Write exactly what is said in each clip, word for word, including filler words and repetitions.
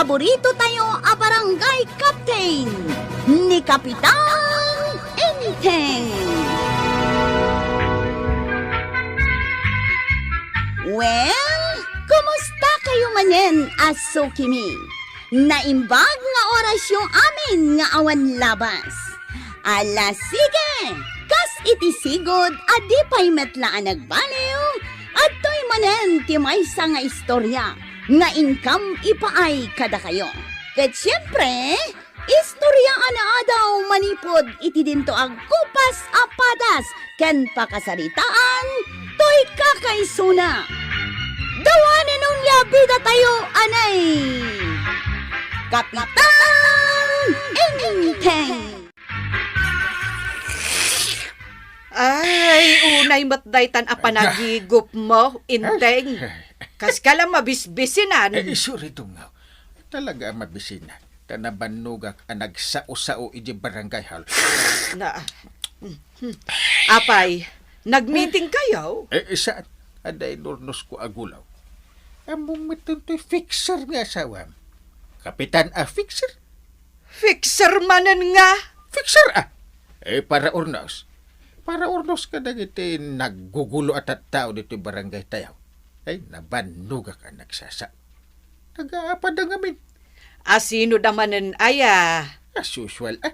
paborito tayo a barangay captain, ni Kapitan Enteng. Well, kumusta kayo manen a sukimi? Naimbag nga orasyo amin nga awan labas. Ala, sige! Kas iti sigud a di pay met la a nagbaliw, adtoy manen ti maysa nga istorya nga inkam ipaay kadakayo. Ket siempre, istorya a naadaw manipud iti dinto a gupas a padas ken pakasaritaan toy kakaisuna. Dawanen unay a bida tayo, anay! Kapitan Enteng! Ay, unay met daytan a panagigup mo, Enteng. Kaskala mabisbisinan. Eh, sorry, Tungaw. Talaga a mabisinan. Ta nabannogak a nagsao-sao iti barangay hall. Na, apay, nagmeeting kayo? Eh, saan? Adda inurnos ko a gulaw. Ammom met toy fixer nga asawam. Kapitan a fixer? Fixer manen nga? Fixer, ah! Eh, para urnos. Para urnos kadagiti naggugulo a tattao ditoy barangay tayo. Ay, nabannogak a nagsasao. Nagaapada ngamin. A, sino da manen aya? As usual, ah.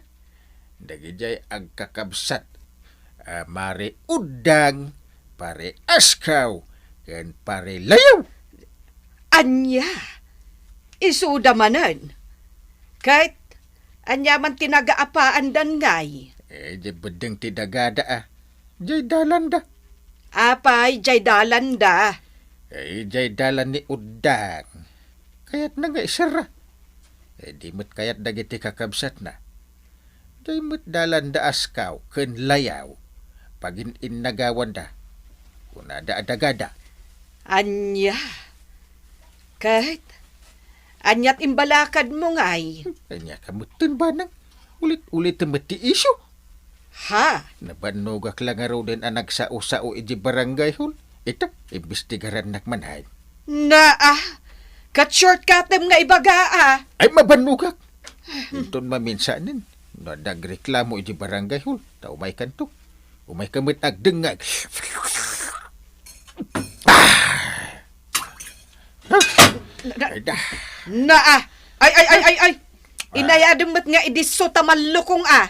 Dagidiay agkakabsat, ah, Mare Uddang, Pare Askaw, ken Pare Layaw. Ania? Isuda manen? Ket ania man ti nagaapaandan ngay? Eh, di beddeng ti dagada, ah. Jay dalanda. Apay, jay dalanda? Eh, jay dalan ni Uddang. Kayatna nga iserra. Eh, di met kayat dagiti kakabsatna. Jay met dalanda Askaw ken Layaw. Pagin-innagawanda. Kunada a dagada. Ania? Ket, aniat imbalakadmo ngay? Ania ka metten, banang? Ulit-ulit met ti isyu. Ha? Nabannogak la ngaruden a nagsao-sao iti barangay hall. Ita, imbestigarannak man hay. Naa, ket shortcutem nga ibaga, ah. Ay, mabannogak. Inton maminsanen, no adda agreklamo iti barangay hall, ta umaykanto. Umayka met agdengngeg. Ah! Ay, da. Naa. Ay, ay, ay, ay, ay. Inayadem met nga idisso ta mallukong, ah.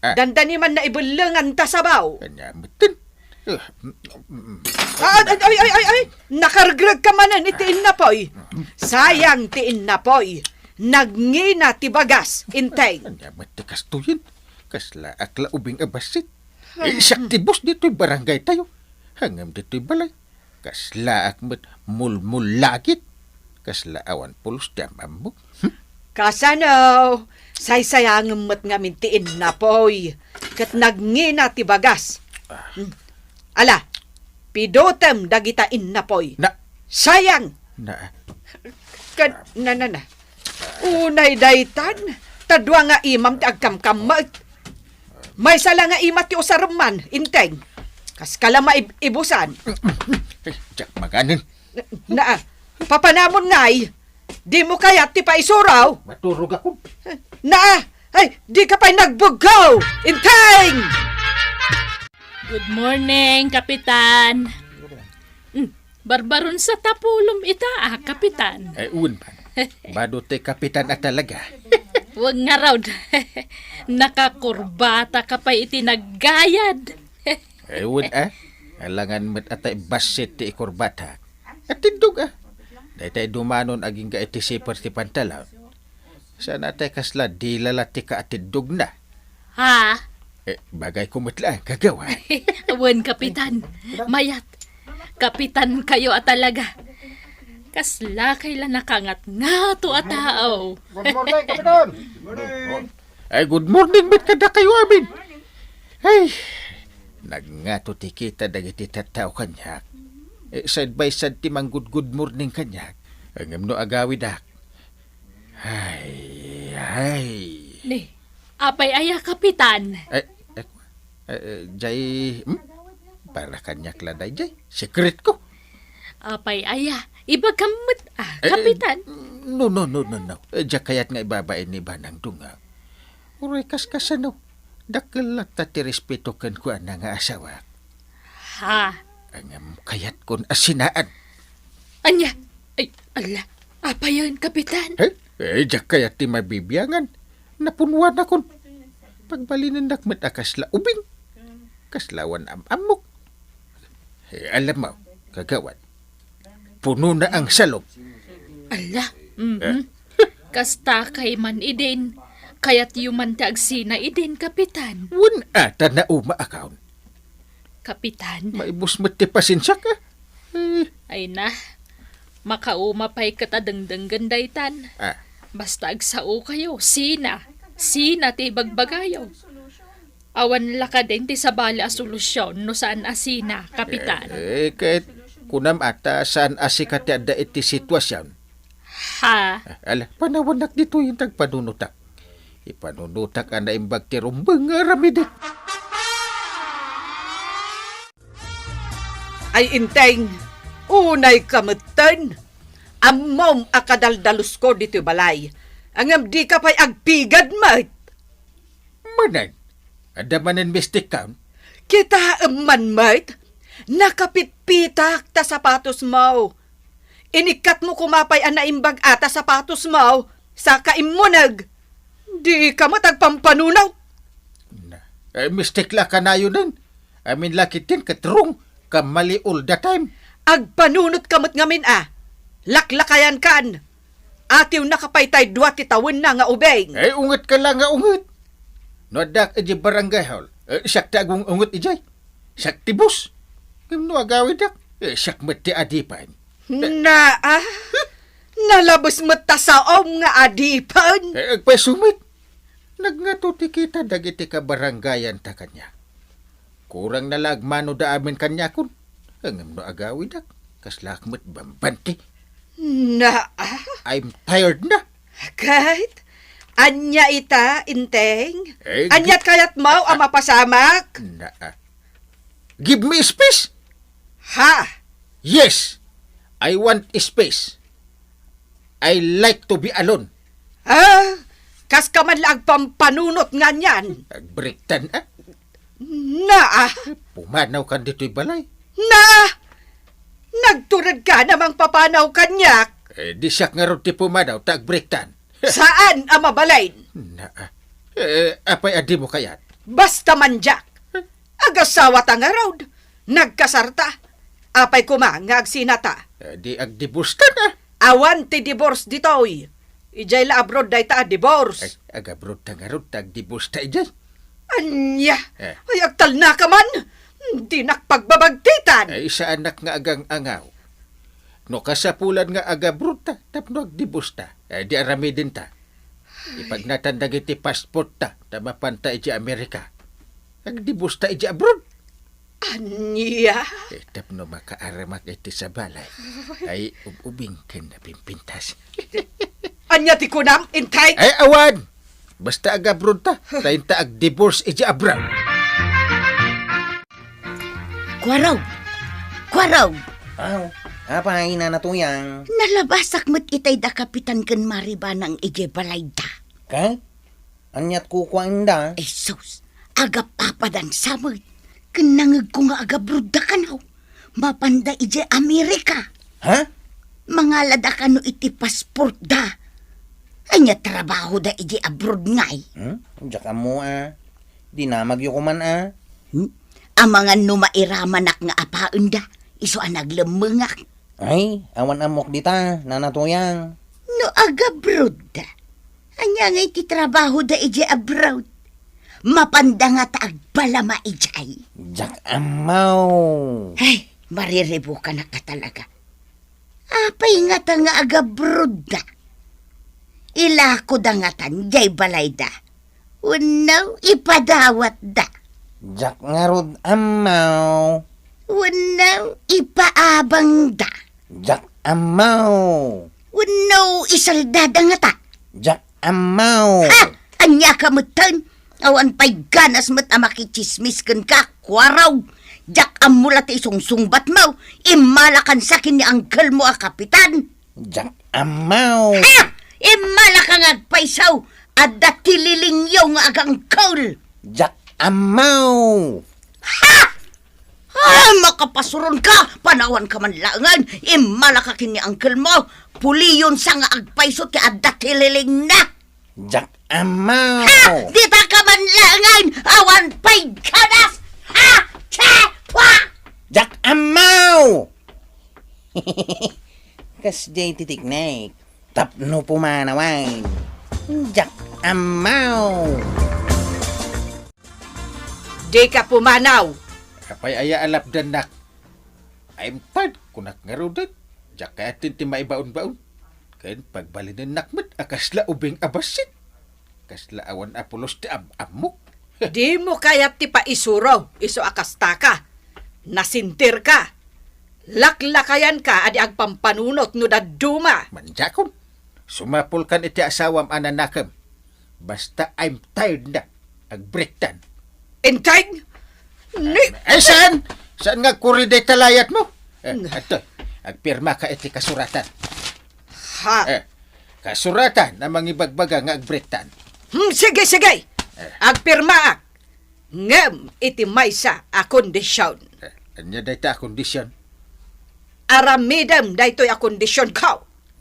Ah. Dandani man naibellengan ta sabaw. Kanya metten. Ah, mm, mm, mm. Ah, ay, ay, ay, ay, ay. Nakaregreg ka manen iti innapoy. Sayang ti innapoy. Nagngina ti bagas, Enteng. Ania met ti kastoyen? Kasla ak la ubing a bassit. Eh, siak ti boss ditoy barangay tayo. Ngem ditoy balay, kasla ak met mulmullagit. Kasla awan pulos ti am-ammok. Hmm? Kasano? Saysayangem met ngamin ti innapoy. Ket nagngina ti bagas. Ah. Hmm. Ala, pidutem dagita innapoy. Na- Sayang! Na- Kad-, na, na, na. Unay daytan, ta dua nga imam ti agkamkammet. Maysa la nga ima ti usarem man, Enteng. Kaskala maib-ibusan. Eh, diak maganen. Na, papanamon ngay, dimo kayat ti paisuro? Maturog ako. Na, ay, dika pay nagbuggo, Enteng! Good morning, Kapitan. Hmm, barbaron sa tapulom ita, ah, Kapitan. Eh, wen man. Bado ti Kapitan a talaga. Wen ngarud. Nakakurbata ka pay iti naggayad. Eh, wen, ah. Alangan met a tay bassit ti ikurbata. Atiddog, ah. Daytay dumanon agingga iti siper ti pantalon. Saan a tay kasla dila la ti kaatiddogna? Ha? Eh, bagay ko met laeng, kagawad. Wen, Kapitan. Mayat. Kapitan kayo a talaga. Kasla kay la nakangatngato a tao. Good morning, Kapitan. Good morning. Ay, good morning met kadakayo amin. Ay, nagngato ti kita dagiti tattao kaniak. Eh, side by side ti manggud-good morning kaniak. Ngem no agawidak, Ay, ay. Ni, apay aya, Kapitan? Eh, eh, eh, jay, hmm? Para kaniak la dayjay. Secret ko. Apay aya? Ibagam met, ah, Eh, Kapitan. No, no, no, no, no. Eh, diak kayat nga ibabain ni Banang Dunga. Uray kaskasano, dakkel latta ti respeto kenkuana nga asawak. Ha? Ngem kayatkon a sinaan. Ania? Ay, ala, apayen, Kapitan? Eh, eh, diak kayat ti mabibiangan. Napunwanakon. Pagbalinennak met a kasla ubing. Kasla awan am-ammok. Eh, alam mo, kagawad, punona ang salog. Ala, mhm. Eh? Kasta kay man idin. Kayatyo man ti agsina idin, Kapitan. Wen ata nauma a kaon. Kapitan. Maibus met ti pasensiak, ah. Eh. Ay na, makauma pay ket a dengdenggen daytan. Ah. Basta agsao kayo, sina, sina ti ibagbagayo. Awan la kadin ti sabali a solusyon no saan a sina, Kapitan. Eh, eh, ket kunam ata saan a sika ti adda iti situasion. Ha? Ah, ala, panawannak ditoy nga agpanunotak. Ipanunotak a naimbag ti rumbeng nga aramidek. Ay, Enteng, unayka metten. Ammom a kadaldalusko ditoy balay. Ngem dika pay agpigad met. Manen, adda manen mistikkan? Kitaem man met, nakapitpitak ta sapatosmo. Inikkatmo koma pay a naimbag a ta sapatosmo, saka immuneg. Dika met agpampanunot. Na, eh, mistik la kanayonen. Amin la ketdin ket wrong, kammali all the time. Agpanunotka met ngamin a. Laklakayankan. Atiwnaka pay tay dua ti tawenna nga ubing. Eh, ungetka la nga unget. No addak idiay barangay hall, eh, siak ti agung-unget idiay. Siak ti boss. Ngem no agawidak, eh, siak met ti adipen. Naa, nalabes met ta saom nga adipen. Eh, agpayso met. Nagngato ti kita dagiti kabarangayanta kaniak. Kurangna la agmanoda amin kaniakon. Ngem no agawidak, kaslaak met bambanti. Naa. I'm tired na. Ket, ania ita, Enteng? Eh, ania ti kayatmo a mapasamak? Naa. Give me space. Ha? Yes. I want space. I like to be alone. Ah, kaska man la agpampanunot nganian. Agbreaktan, ah? Naa. Pumanawkan ditoy balay. Naa. Nagturedka a mangpapanaw kaniak. Eh, di siak ngarud ti pumanaw ta agbreaktan. Saan a mabalin? Naa. Eh, apay a dimo kayat? Basta man diak. Agasawata ngarud. Nagkasarta. Apay koma nga agsinata? Eh, di agdivorceta na. Awan ti divorce ditoy. Idiay la abroad dayta a divorce. Ay, agabroadta ngarud ta agdivorceta idiay. Ania? Eh. Ay, agtalnaka man. Dinak pagbabagtitan. Ay, saanak nga agang-angaw. No kasapulan nga agabroadta tapno agdivorceta, eh, di aramidenta. Ipagnatan dagiti passportta ta mapanta idiay Amerika. Agdivorceta idiay abroad. Ania? Eh, tapno makaaramak iti sabali. Ay, ub-ubing ken napimpintas. Ania ti kunam, Enteng? Ay, awan! Basta agabroadta, ta inta agdivorce idiay abroad. Kuarog! Kuarog! Aw, apay, Nana Tuyang? Nalabasak met itay da Kapitan ken Mari Banang idiay balayda. Ket? Aniat kukuaenda? Jesus, agap-apadan sa met. Ken nangegko nga agabroadda kano. Mapanda idiay Amerika. Ha? Mangalada kano iti passportda. Ania trabahoda idiay abroad ngay? Hmm? Diak ammo a. Dinamagyo koman a. Hmm? Amangan no mairamanak nga apaenda, isu a naglemmengak. Ay, awan ammok dita, Nana Tuyang. No agabroad da, ania ngay ti trabahoda idiay abroad? Mapanda ngata agbalama idiay. Diak ammo. Ay, mariribukanak a talaga. Apay ngata nga agabroad da? Ilakoda ngatan diay balayda. Wenno ipadawatda. Diak ngarud ammo. Wenno ipaabangda. Diak ammo. Wenno isaldada ngata. Diak ammo. Ha! Ania ka metten? Awan pay ganas met a makitsismis kenka, Kuarog. Diak ammo la ti isungsungbatmo. Immalakansa ken ni angkelmo a kapitan. Diak ammo. Ha! Immalaka nga agpayso, adda ti lilingyo nga agangkel. Diak ammo. Ha! Ah, makapasuron ka! Panawan ka man laengen, immalaka ken ni uncle mo. Puliyon sa nga agpayso ti adda ti lilingna. Diak ammo. Ha! Dita ka man laengen, awan pay kadas! Ha! Che! Wa! Diak ammo! Kasdiay ti teknik tapno pumanawan. Diak ammo. Dika pumanaw. Apay aya a lapdannak? I'm tired, kunak ngaruden. Diak kayat ti maibaonbaon. Ken pagbalinennak met a kasla ubing a bassit. Kasla awan a pulos ti am-ammok. Dimo kayat ti paisuro, isu a kasta ka. Nasinter ka. Laklakayan ka a di agpampanunot no dadduma. Manjakon. Sumapulkan iti asawam a nanakem. Basta I'm tired na. Agbreaktan. Integ? Ni- Eh, saan? Saan nga kuri dayta layat mo? Eh, Nga. Adto. Agpirma ka iti kasuratan. Ha? Eh, kasuratan a mangibagbaga nga agbreaktan. Hmm, sige, sige. Eh. Agpirmaak. Ngem iti maysa a kondision. Eh, ania dayta a kondision? Aramidem daytoy a kondisionko.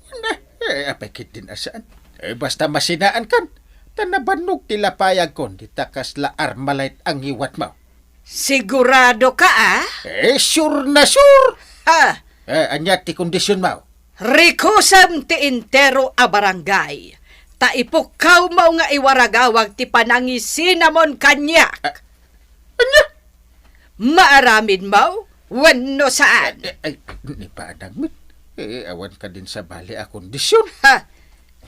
Ania, eh, apay ketdin a saan? Eh, basta masinaan kan. Ta nabannog ti lapayagkon dita kasla Armalite a ngiwatmo. Sigurado ka, a? Eh, sure na sure! Ha? Eh, ania ti kondisionmo? Rekusem ti entero a barangay, ta ipukkawmo nga iwaragawag ti panangisinamon kaniak. Ah, ania? Maaramidmo wenno saan? Eh, eh, ay, ni Banang met. Eh, awan kadin sabali a kondision. Ha?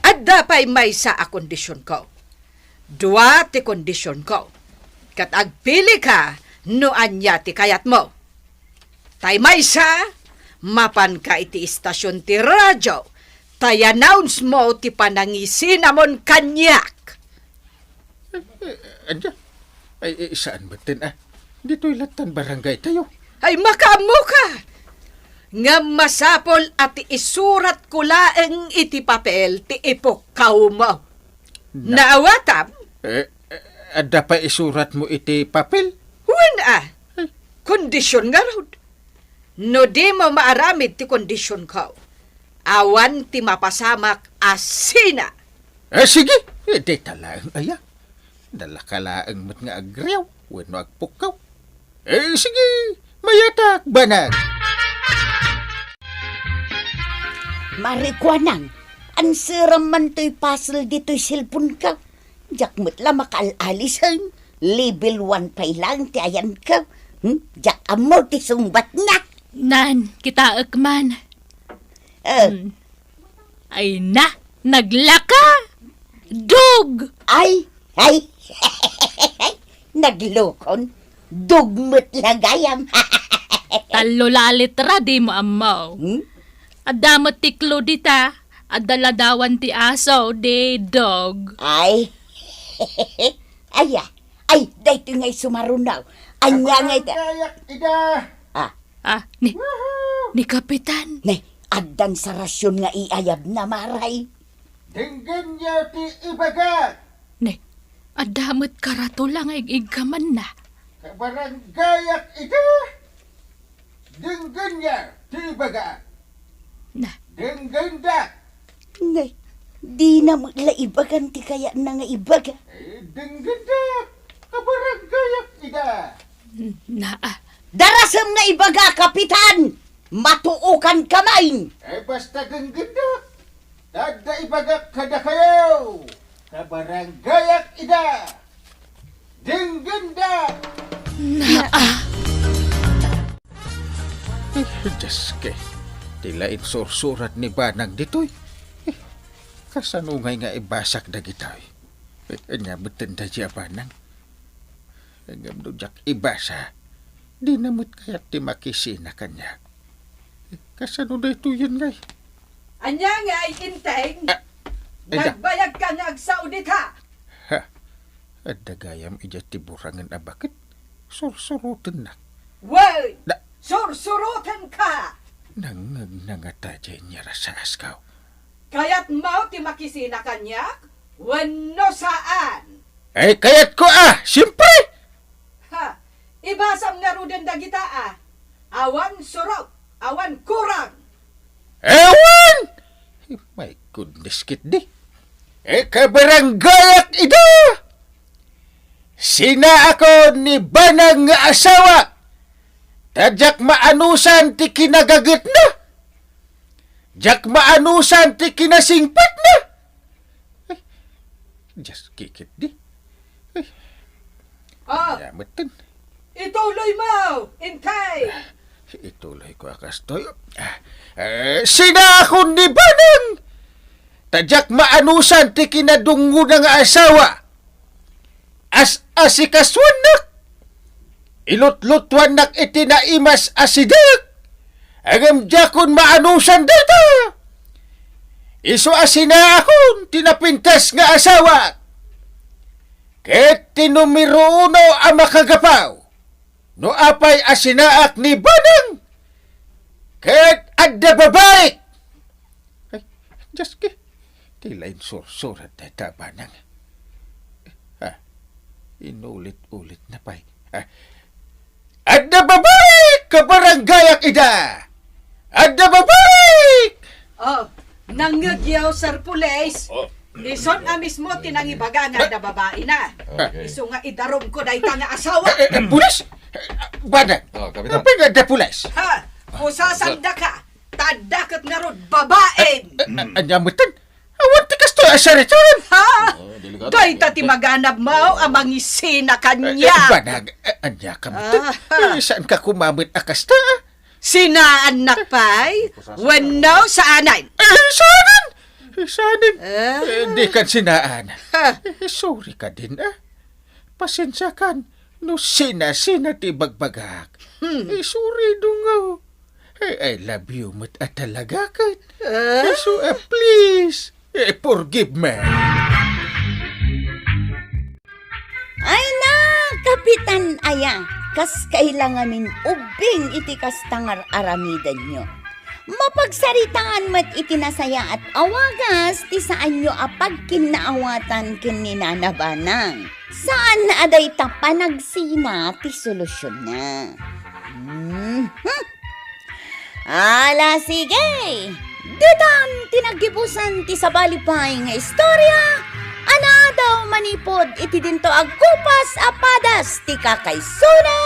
Adda pay maysa a kondisionko. Dua ti kondisionko. Ket agpili ka no ania ti kayatmo. Tay maysa, mapanka iti istasion ti radio, ta i-announce mo ti panangisinamon kaniak. Eh, eh, ania? Ay, eh, saan metten, a? Ditoy lattan barangay tayo. Ay, makaammo ka! Ngem masapul a ti isuratko laeng iti papel ti ipukkawmo. Na- Naawatam? Eh, eh, adda pay isuratmo iti papel? Wen, a. Ay. Kondision ngarud. No dimo maaramid ti kondisionko, awan ti mapasamak a sina. Eh, sige, eh, dita laeng aya. Dala ka laeng met nga agriaw wenno agpukkaw. Eh, sige, mayatak, banag. Marikuanang, anseram man toy puzzle ditoy cellphone-ko. Diak met la makaal-alisen. Level one pay laeng ti ayanko. Hmm? Diak ammo ti sungbatna. Nan, kitaek man. Eh. Hmm. Ay na, naglaka! Dog! Ay, ay. Naglukon. Dog met la gayam. Tallo la a letra, dimo ammo. Hmm? Adda met ti clue dita. Adda ladawan ti aso, di dog. Ay. Aya. Ay, daytoy nga isu marunaw. Ania nga ita? Kabaranggayak ida. Ah. Ah, ni, Woohoo! Ni Kapitan. Ne, addan sa rasion nga iayabna, maray. Denggenyo ti ibagak. Ne, adda met karatula nga ig-iggamanna. Kabaranggayak ida. Denggenyo ti ibagak. Na. Denggendak. Nay, dina met la ibagan ti kayatna nga ibaga. Eh, denggendak. Kabaranggayak ida. Na, ah. Darasem nga ibaga, Kapitan! Matuokan ka main! Eh, basta denggendak. Adda ibagak kadakayo. Kabaranggayak ida. Denggendak. Na, ah. Eh, Diyos ke, ti la insursurat ni Banang ditoy. Eh, kasano ngay nga ibasak dagitoy? Eh, ania metten daydi a Banang? Ngem no diak ibasa, dina met kayat ti makisina kaniak. Eh, kasano daytoyen ngay? Ania ngay, Inteng? Ah, ay, da- Nagbayag ka nga agsao dita? Ha? Adda gayam idiay ti burangen a baket. Sursurotennak. Wen! Da- Sursurotenka! Nangngegna ngata diay inyarasaskaw. Kayatmo ti makisina kaniak wenno saan? Ay, kayatko a, siempre! Ha, ibasam ngaruden dagita a, awan surot, awan kurang. Awan! My goodness, ketdi. Ikabarangayak ida! Sinaakon ni Banang nga asawa, ta diak maanusan ti kinagagetna. Diak maanusan ti kinasingpetna. Ay, just kikit di. Ay. Ah, Yametten. Ituloy mo, Intay! Ituloy ko a kastoy. Ah, eh, sinaakon ni Banang! Ta diak maanusan ti kinadungngona nga asawa. As-asikasuannak. Ilutlutuannak iti naimas a sidek. Ngem diakon maanusan dayta. Isu a sinaakon ti napintas nga asawa. Ket ti numero uno a makagapaw. No apay a sinaak ni Banang, ket adda babaik. Ay, just ki-, ti la insursurat dayta a Banang. Ha? Inulit-ulit na pay. Ha? Adda babaik, kabarangayak ida! Adda babaik! Oh, nangngegyo, Sir Police. Oh. Isun a mismo ti nangibaga nga adda babaina. Okay. Isu nga idarumko dayta nga asawa. Eh, eh, eh, pulis? Eh, Banang. Oh, Kapitan. Apay nga adda pulis? Ha? Pusasandaka. Ta adda ket ngarud babain. Eh, eh, ania metten? Awan ti kastoy a saritan. Ha? Oh, delikado. Dayta ti maganabmo a mangisina kaniak. Eh, eh, Banang, eh, ania ka metten? Ah. Eh, saanka koma met a kasta? Sinaannak pay? Wenno saanen? Eh, saanen! Eh, saanen! Ah. Eh, dikan sinaan. Ha. Eh, sorry kadin, ah. Pasensiakan no sina-sina ti ibagbagak. Hmm. Eh, sorry, dungaw. Eh, I love you met a talaga ket. Ah. Eh, so, eh, please, eh, forgive me. Ay na, Kapitan aya, kas kailangamin ubbing iti kasta nga ar-aramidenyo. Mapagsaritaan met iti nasayaat a wagas ti saanyo a pagkinnaawatan ken ni Nana Banang. Saan a dayta panagsina ti solusionna. Mhm. Ala, sige! Ditan ti naggibusan ti sabali pay nga istorya a naadaw manipud iti dinto agkupas a padas ti kakaisuna.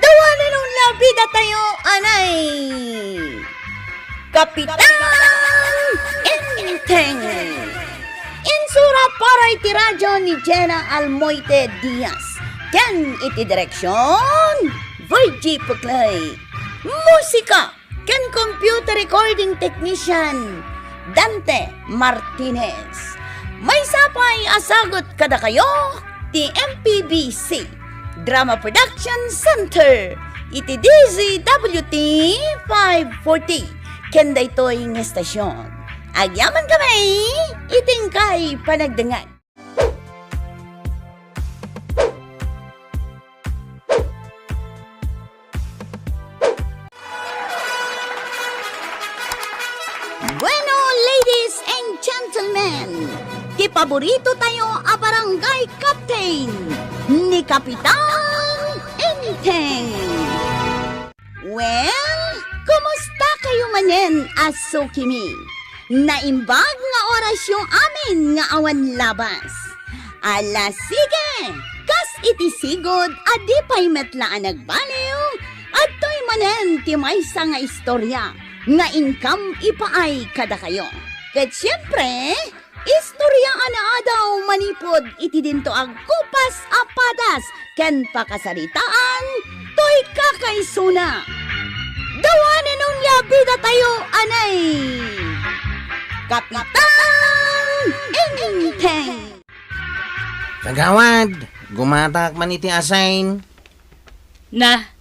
Dawanen unla bidatayo, anay! Kapitan Enteng! Insura para iti radio ni Jenna Almoite Diaz ken iti direksion, Virgie Puclay. Musika ken computer recording technician, Dante Martinez. Maysa pay a sagut kadakayo ti M P B C Drama Production Center iti D Z W T five forty ken daytoy nga estasion. Agyamankami iti inkay panagdengngeg. Bueno, ladies and gentlemen, ti paborito tayo a barangay captain, ni Kapitan Enteng. Well, kumusta kayo manen a sukimi? Naimbag nga orasyo amin nga awan labas. Ala, sige! Kas iti sigud a di pay met la a nagbaliw, adtoy manen ti maysa nga istorya nga inkam ipaay kadakayo. Ket siempre, istorya a naadaw manipud iti dinto agkupas a padas ken pakasaritaan toy kakaisuna. Dawanen unla bidatayo, anay! Kapitan Enteng! Kagawad, gumatak man iti asin. Na,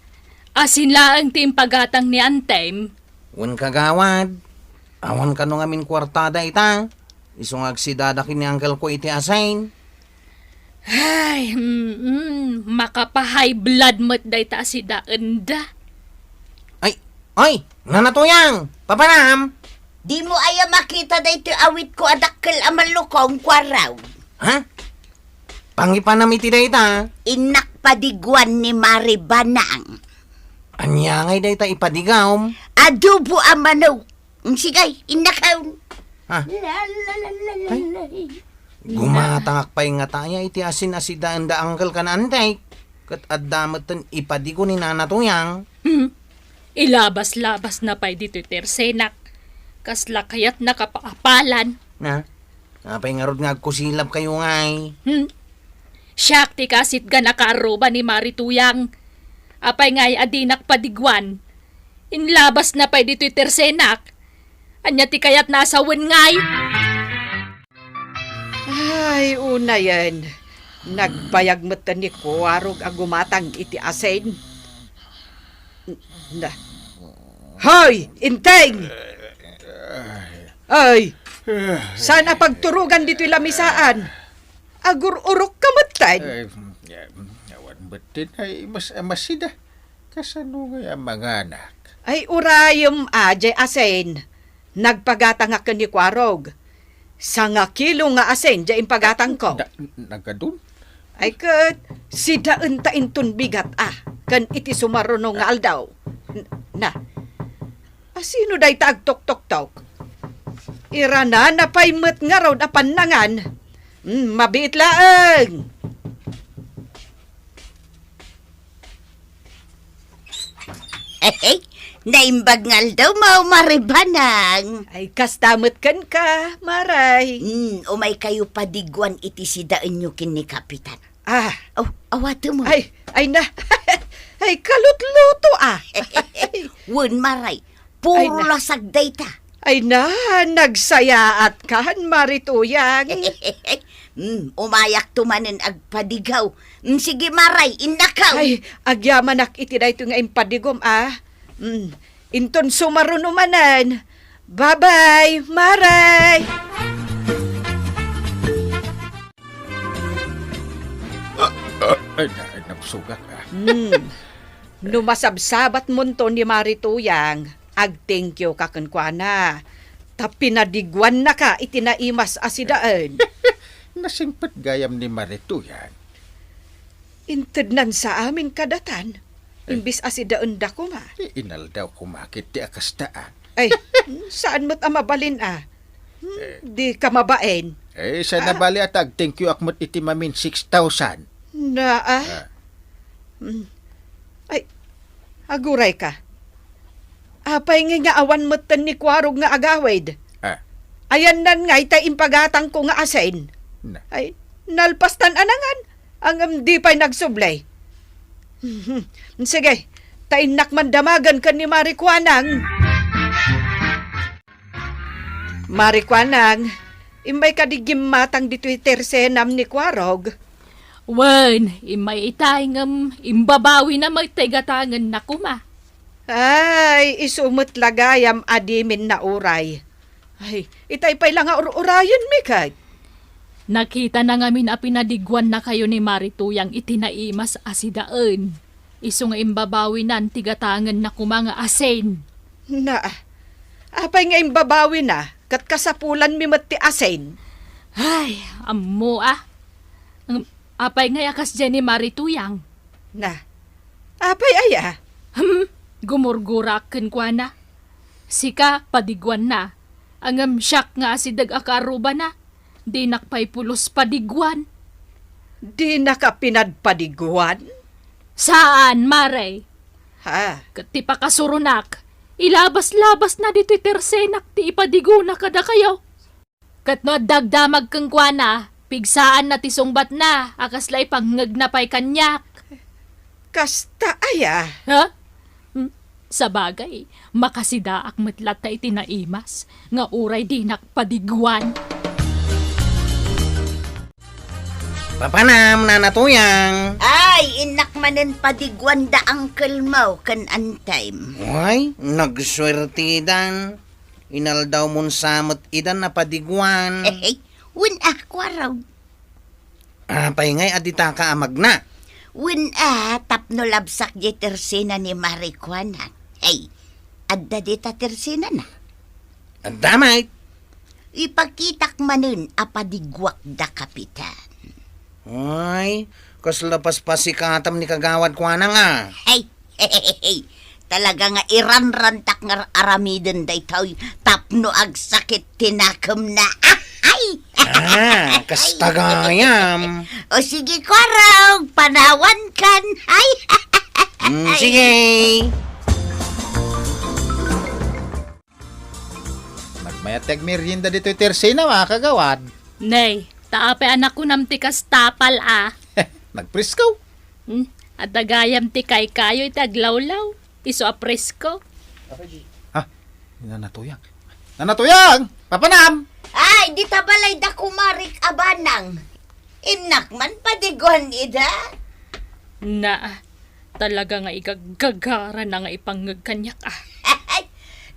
asin laeng ti impagatang ni Antem. Wen, kagawad, awan kano ngamin kuartada ita. Isu nga agsidada ken ni uncle ko iti asin. Ay, mm, makapa-high blood met dayta a sidaenda. Ay, Oy, Nana Tuyang, papanam? Dimo aya makita daytoy awitko a dakkel a malukong, Kuarog? Ha? Pangipanam iti dayta? Innak padiguan ni Mari Banang. Ania ngay dayta ipadigawm? Adobo a manok. Mm, sige, innakon. Ha? La, la, la, la, la, Ay. la. Gumatangak pay ngata aya iti asin a sidaen da Uncle ken Antek. Ket adda metten ipadigo ni Nana Tuyang. Hmm. Ilabas-labasna pay ditoy tersenak. Kasla kayatna kapaapalan. Na? Apay ngarud nga agkusilabkayo ngay? Hmm. Siak ti kasitgan a kaarruba ni Mari Tuyang. Apay ngay a dinak padiguan? Inlabasna pay ditoy tersenak. Ania ti kayatna a sawen ngay? Ay, unayen. Nagbayag metten ni Kuarog a gumatang iti asin. Na. Hoy, Inteng! Ay, saan a pagturogan ditoy lamisaan? Agur-urok ka metten. Ay, awan metten ay mas, masida. Kasano ngay a manganak? Ay, urayem a, jay asin. Nagpagatangak ken ni Kuarog. Sangakilo nga asin, jay impagatangko. Da-, nagadun? Ay ket, sidaenta inton bigat a, ken iti sumaruno nga aldaw. N-, na. Asino dayta agtoktoktok? Iranana pay met ngarud a pannangan. Hmm, mabiit laeng. Naimbag nga aldaw mo, Mari Banang. Ay, kasta met kenka, Maray. Hmm, umay kayo padiguan iti sidaenyo ken ni Kapitan. Ah. Oh, awatem mo. Ay, ay na. Ay, kalutluto, ah. Wen, Maray. Puro Ay, na- lasag dayta. Ay na, nagsayaat kan, Mari Tuyang. Hmm, umayakto manen agpadigaw. Hmm, sige, Maray, innakaw. Ay, agyamanak iti daytoy nga impadigom, ah. Hmm, inton sumaruno manen. Bye-bye, Maray. Ah, ah, ay, na-, ay, nagsugat, ah. Hmm. No masabsabatmonto ni Mari Tuyang, agtengkioka kenkuana. Ta pinadiguannaka iti naimas a sidaen. Nasingpet gayam ni Mari Tuyang. Intednan sa amin kadatan, Eh. imbis a sidaenda koma. Ti inaldaw koma ket ti a kasta, ah. Ay, saan met a mabalin, ah. Hmm, Eh. di ka mabain. Eh, sa Ah. nabali at agtengkioak met iti mamin six thousand. Na, ah. Ah. Hmm. Ay, aguray ka. Apay nga nga awan metten ni Kuarog nga agawid? Ah. Ayannan nga itay impagatangko nga asin. Na. Ay, nalpastan anangan. Ang, um, di pa'y nagsubli. Sige, ta innak man damagen ken ni Mari Kuanang. Mari Kuanang, immay kadi gimmatang ditoy tersenam ni Kuarog? Wen, immay itay ngem imbabawina met ti gatangenna koma. Ay, isu met la gayam a dimin nauray. Ay, itay pay la nga ur-urayenmi ket. Nakitana ngamin a pinadiguannakayo ni Mari Tuyang iti naimas a sidaen. Isu nga imbabawinan ti gatangenna koma nga asin. Na, apay nga imbabawina ket kasapulanmi met ti asin? Ay, ammo a. Ngem apay ngay a kasdiay ni Mari Tuyang? Na, apay aya? Hmm, gumurgurak kenkuana. Sika, padiguanna. Ngem siak nga asideg a kaarrubana, dinak pay pulos padiguan. Dinaka pinadpadiguan? Saan, Mare. Ha? Ket ti pakasuronak, ilabas-labasna ditoy tersenak ti ipadigona kadakayo. Ket no adda agdamag kenkuana, pigsaanna ti sungbatna a kasla ipangngegna pay kaniak. Kasta aya? Ha? Hmm, sabagay, makasidaak met latta iti naimas nga uray dinak padiguan. Papanam, Nana Tuyang. Ay, innak manen padiguan da uncle mo ken antem. Ay, nagsuertidan. Inaldawmon sa met idan a padiguan. Wen a, Kuarog. Apay ngay a ditaka a magna? Wen a, tapno labsak diay tersena ni Mari Kuana. Hey, Adda dita tersinana? Adda met. Ipakitak manen a padiguakda, Kapitan. Ay, kasla paspasikatam ni Kagawad Kuanang a. Ay, talaga nga iranrantak nga aramiden daytoy tapno agsakit ti nakemna. Ay! Ah, kasta gayam. O sige, Kuarog, panawankan. Ay! Mm, sige. Nagmayat ti agmerienda ditoy tersinam a, Kagawad. Nay, ta apay a nakunam ti kasta pay a. Nagpresko. Hmm, adda gayam ti kaykayo iti aglawlaw. Isu a presko. Ha? Nana Tuyang. Nana Tuyang! Papanam! Ay, dita balayda kumarik a banang. Innak man padiguan ida. Na, talaga nga igaggagara na nga ipangngeg kaniak a.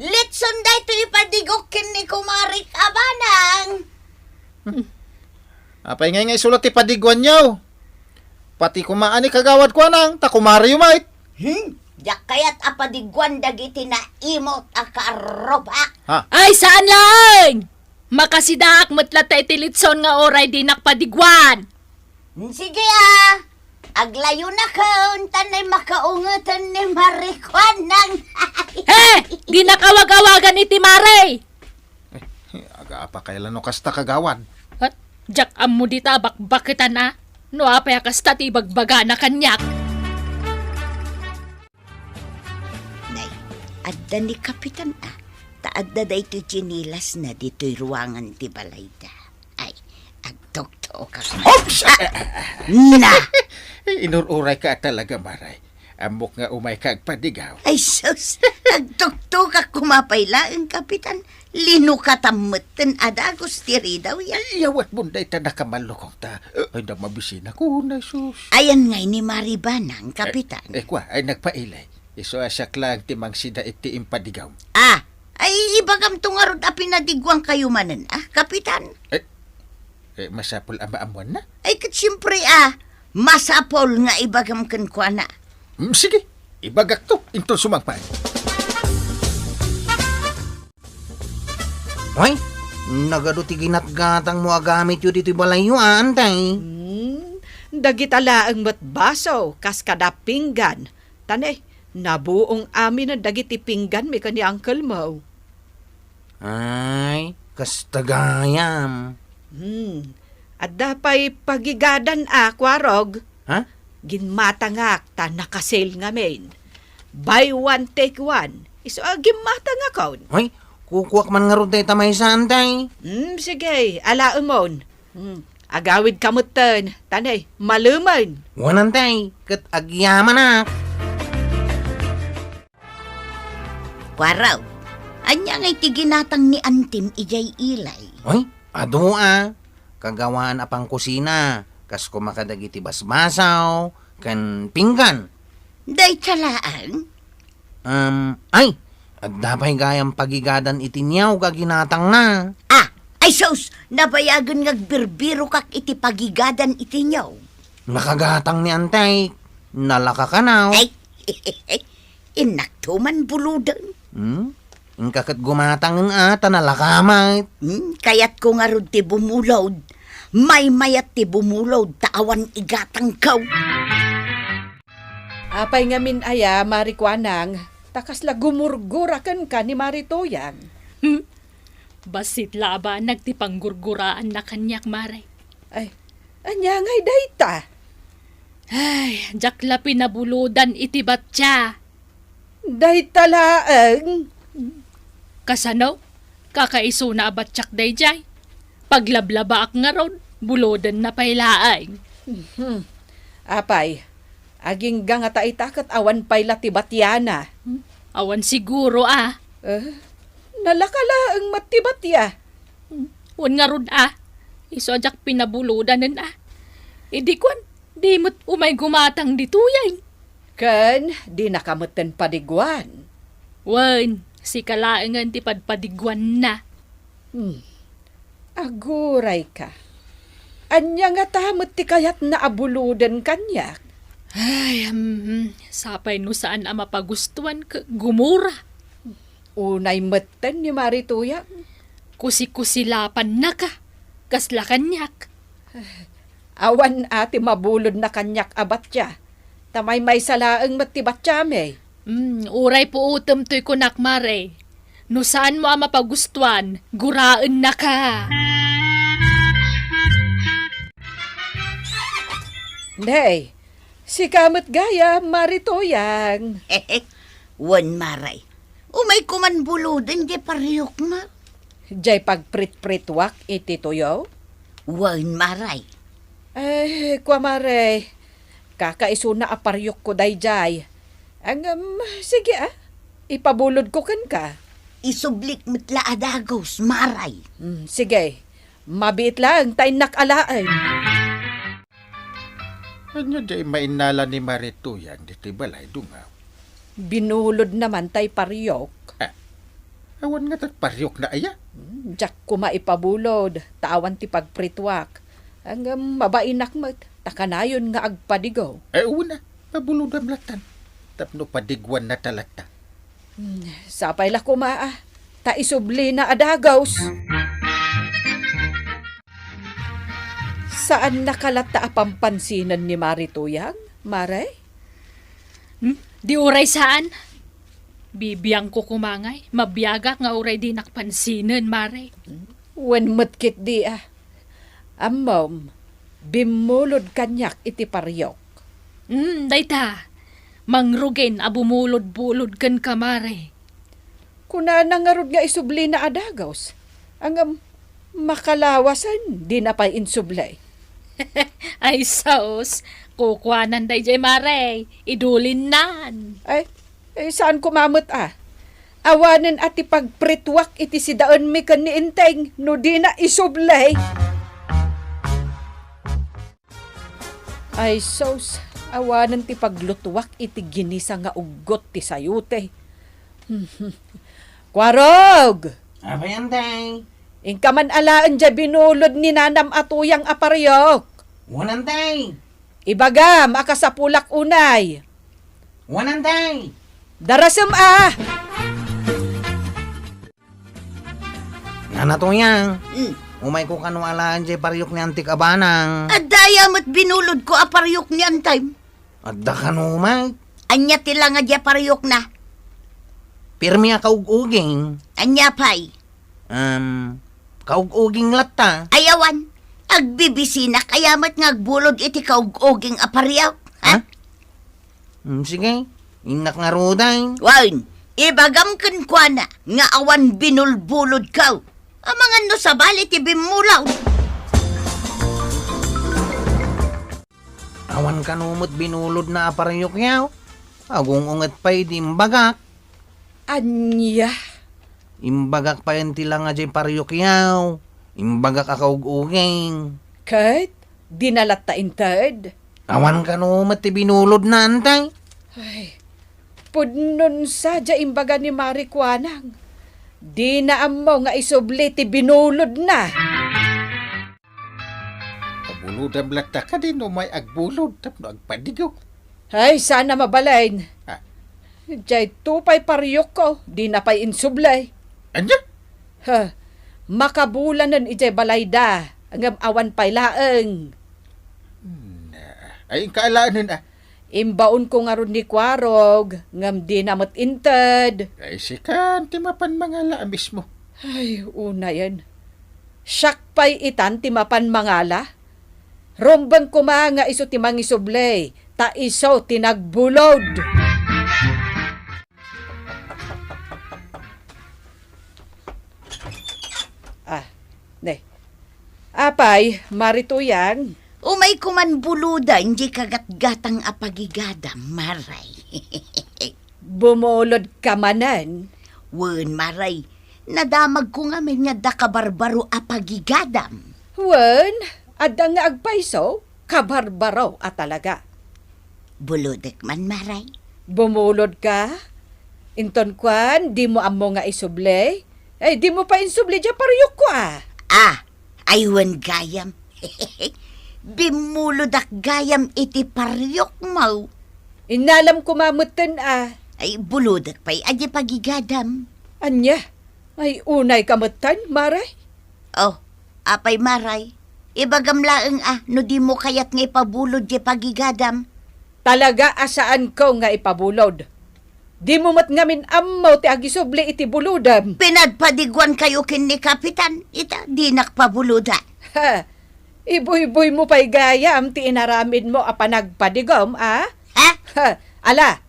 Litson daytoy ipadigok ken ni kumarik a banang. Apay ngay nga isu la ti padiguanyo? Pati koma ni Kagawad Kuanang, ta kumariyo met. Hmm? Diak kayat a padiguan dagiti naimut a karrupak. Ha? Ay, saan laeng! Makasidaak met latta iti litson nga uray dinak padiguan. Sige a, aglayonakon, ta nay makaungeten ni Marikuanang. He! Dinak awag-awagan iti Mare! Eh, aga apa kayla no kasta, Kagawad? Hat, diak ammo dita a bakbaketan a. No apay a kasta ti ibagbagana kaniak. Nay, adda ni Kapitan a, ta adda daytoy tsinelasna ditoy ruangan ti balayda. Ay, agtuktuokak. Oops! Ah, na! Inur-urayka a talaga, Mare. Ammok nga umayka agpadigaw. Ay, sus! Agtuktuokak koma pay laeng, Kapitan. Linukatam metten a dagus ti ridaw ya. Ay, yawatmon dayta nakamallukong ta. Ay, na mabisinakon, ay, sus. Ayan ngay ni Mare Banang, Kapitan. Eh, eh, kua, ay, nagpailay. Isu a siak laeng ti mangsida iti impadigaw. Ah, ay, ibagamto ngarud a pinadiguankayo manen, ah, Kapitan? Eh, eh, masapul a maammuanna? Ay, ket siempre, ah, masapul nga ibagam kenkuana. Mm, sige, ibagakto, inton sumangpet. Ay, nagadu ti ginatgatangmo a gamityo ditoy balayyo, a, Antay? Hmm, dagita laeng met baso, kas kada pinggan. Ta ne, nabuong amin dagiti pingganmi ken ni uncle mo. Ay, kasta gayam. Hmm, adda pay pagigadan a, Kuarog. Ha? Ginmatangak ta naka-sale ngamin. Buy one, take one. Isu a ginmatangakon. Ay, kukuak man ngarud dayta maysa, Antay. Hmm, sige, alaemon. Hmm, agawidka metten, ta ne, malemen. Wen, Antay, ket agyamanak. Kuarog, ania ngay ti ginatang ni Antim idiay ilay? Ay, adu a. Kagawaan a pangkusina, kas koma kadagiti basbasaw, ken pinggan. Dayta laeng? Um, ay, adda pay gayam pagigadan iti niyog a ginatangna. Ah, ay sus! Nabayagen nga agbirbirokak iti pagigadan iti niyog. Nakagatang ni Antek. Nalaka kanaw. Ay, innakto man buloden. Hmm? Inka ket gumatangen a, ta nalaka met. Hmm, kayatko ngarud ti bumulod. Maymayat ti bumulod, ta awan igatangko. Apay ngamin aya, Mare Kuanang, ta kasla gumurgura kenka ni Mare Tuyang? Hmm. Bassit la a banag ti panggurguraanna kaniak, Mare. Ay, ania ngay dayta? Ay, diak la pinabulodan iti batia. Dayta laeng? Kasano? Kakaisuna a batiak daydiay. Paglablabaak ngarud, bulodenna pay laeng. Mhm. Apay, agingga ngata ita ket awan pay la ti batiana? Hmm? Awan siguro a. Eh, nalaka laeng met ti batia. Hmm, wen ngarud a. Isu a diak pinabulodanen a. Idi kuan, di met umay gumatang ditoy ay. Ken dinaka metten padiguan. Wen, sika laengen ti padpadiguanna. Hmm. Agurayka. Ania ngata met ti kayatna a buloden kaniak? Ay, hmm, sapay no saan a mapagustuan ket gumura. Unay metten ni Mari Tuyang. Kusikusilapannaka. Kasla kaniak. Awan a ti mabulodna kaniak a batia. Ta maymaysa laeng met ti batiami. Hmm, uray puutem toy kunak, Mare. No saanmo a mapagustuan, guraennaka. Nay, sika met gayam, Mari Tuyang. Wen, Mare. Umayko man buloden diay pariokmo. Diay pagpritprituak iti tuyo? Wen, Mare. Ay, kua, Mare. Kakaisuna a pariokko daydiay. Ngem, sige a, ipabulodko kenka. Isublik met la a dagus, Mare. Hmm, sige, mabiit laeng ta innak alaen. Ania diay mainnala ni Mari Tuyang ditoy balay, dungaw? Binulodna man tay pariok. Ah, awan ngata ti pariokna aya? Hmm, diak koma ipabulod, ta awan ti pagprituak. Ngem mabainak met, ta kanayon nga agpadigo. Eh, wen a, pabulodam lattan. Tapno padiguannata latta. Hmm, sapay la koma a, ta isublina a dagus. Saannaka latta a pampansinen ni Mari Tuyang, Mare? Hmm? Di uray saan. Bibiangko koma ngay, mabiagak nga uray dinak pansinen, Mare. Wen met ketdi a. Ammom, bimmulod kaniak iti pariok. Hmm, dayta. Mangrugen a bumulod-bulod kenka, Mare. Kunana ngarud nga isublina a dagus. Ngem, makalawasen, dina pay insubli. Ay, sus, kukuanan daydiay, Mare. Idulinnan. Ay, eh, saan koma met a? Awanen a ti pagprituak iti sidaenmi ken ni Enteng no dina isubli. Ay, sus, awanen ti paglutuak iti ginisa nga uggot ti sayote. Kuarog! Apay, Enteng? Inka man alaen diay binulod ni nanam a Tuyang a pariok. Wen, Enteng. Ibagam a kasapulak unay. Wen, Enteng. Darasem a! Nana Tuyang, hmm, umayko kano alaen diay pariok ni Antik a banang. Adda aya met binulodko a pariok ni Antim? Adda kano met. Ania ti langa diay pariokna? Pirmi a kaug-uging. Ania pay? Em, kaug-uging latta. Ay, awan. Agbibisinak aya met nga agbulod iti kaug-uging a pariok? Ha? Ha? Hmm, sige. Innak ngaruden. Wen, ibagam kenkuana nga awan binulbulodko. Amangan no sabali ti bimmulod. Awan kano met binulodna a pariokyo. Agung-unget pay di imbagak. Ania? Imbagak pay ti langa diay pariokyo. Imbagak a kaug-uging. Ket dina latta inted? Awan kano met ti binulodna, Enteng? Ay, pudnon sadiay imbaga ni Mari Kuanang. Dina ammo nga isubli ti binulodna. Pabulodam latta kadi no may agbulod tapno agpadigo. Ay, saan a mabalin. Ah. Diay tupay pariokko, dina pay insubli. Ania? Ha, makabulanen idiay balayda, ngem awan pay laeng. Hmm, ay, inka alaenen a. Imbaonko ngarud ni Kuarog, ngem dina met inted. Ay, sikan ti mapan mangala a mismo. Ay, unayen. Siak pay itan ti mapan mangala? Rumbeng koma nga isu ti mangisubli, ta isu ti nagbulod. Ah, ne. Apay, Mari Tuyang? Umayko man buloden diay kagatgatang a pagigadam, Mare. Bumulodka manen? Wen, Mare. Nadamagko ngamin nga adda kabarbaro a pagigadam. Wen, adda nga agpayso, kabarbaro a talaga. Bulodek man, Mare. Bumulodka? Inton kuan, dimo ammo nga isubli? Ay, dimo pay insubli diay pariokko a. Ah, ay wen gayam. Bimmulodak gayam iti pariokmo. Innalam koma metten a. Ay, bulodek pay a diay pagigadam. Ania? Ay, unayka metten, Maray? Oh, apay, Maray? Ibagam laeng a no dimo kayat nga ipabulod diay pagigadam. Talaga a saanko nga ipabulod. Dimo met ngamin ammo ti agisubli iti bulodem. Pinadpadiguankayo ken ni Kapitan, ita, dinak pabuloda. Ha, ibuyboymo pay gayam ti inaramidmo a panagpadigom, a? Ha? Ha, ala,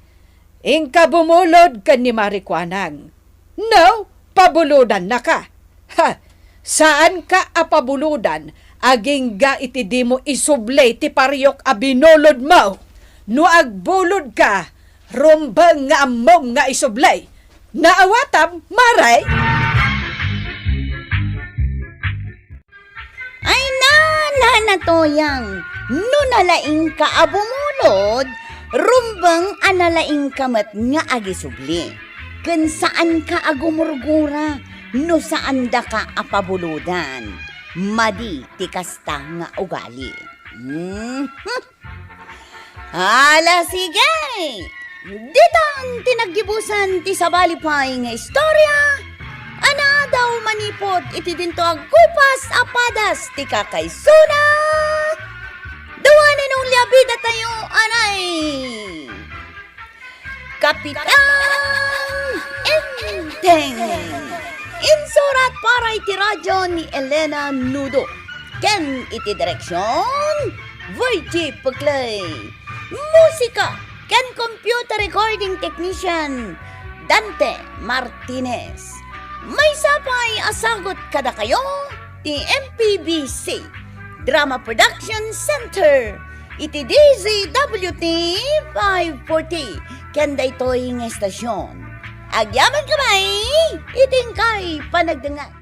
inka bumulod ken ni Marikuanang. No, pabulodannaka. Ha, saanka a pabulodan agingga iti dimo isubli ti pariok a binulodmo. No agbulodka, rumbeng nga ammom nga isubli. Naawatam, Maray? Ay, na, na, Natoyang, no nalaingka a bumulod, rumbeng a nalaingka met nga agisubli. Ken saanka a gumurgura no saandaka a pabulodan. Madi ti kasta nga ugali. Mhm. Ala, sige! Ditan ti naggibusan ti sabali pay nga istorya a naadaw manipud iti dinto a gupas a padas ti kakaisuna. Dua ni Nung Liabida tayo, anay! Kapitan Enteng. Insurat para iti radyo ni Elena Nudo. Ken iti direksyon, Virgie Puclay. Musika ken computer recording technician, Dante Martinez. Maysa pay a sagut kadakayo ti M P B C Drama Production Center iti D Z W T five forty ken daytoy nga estasyon. Agyamankami iti inkay panagdengngeg.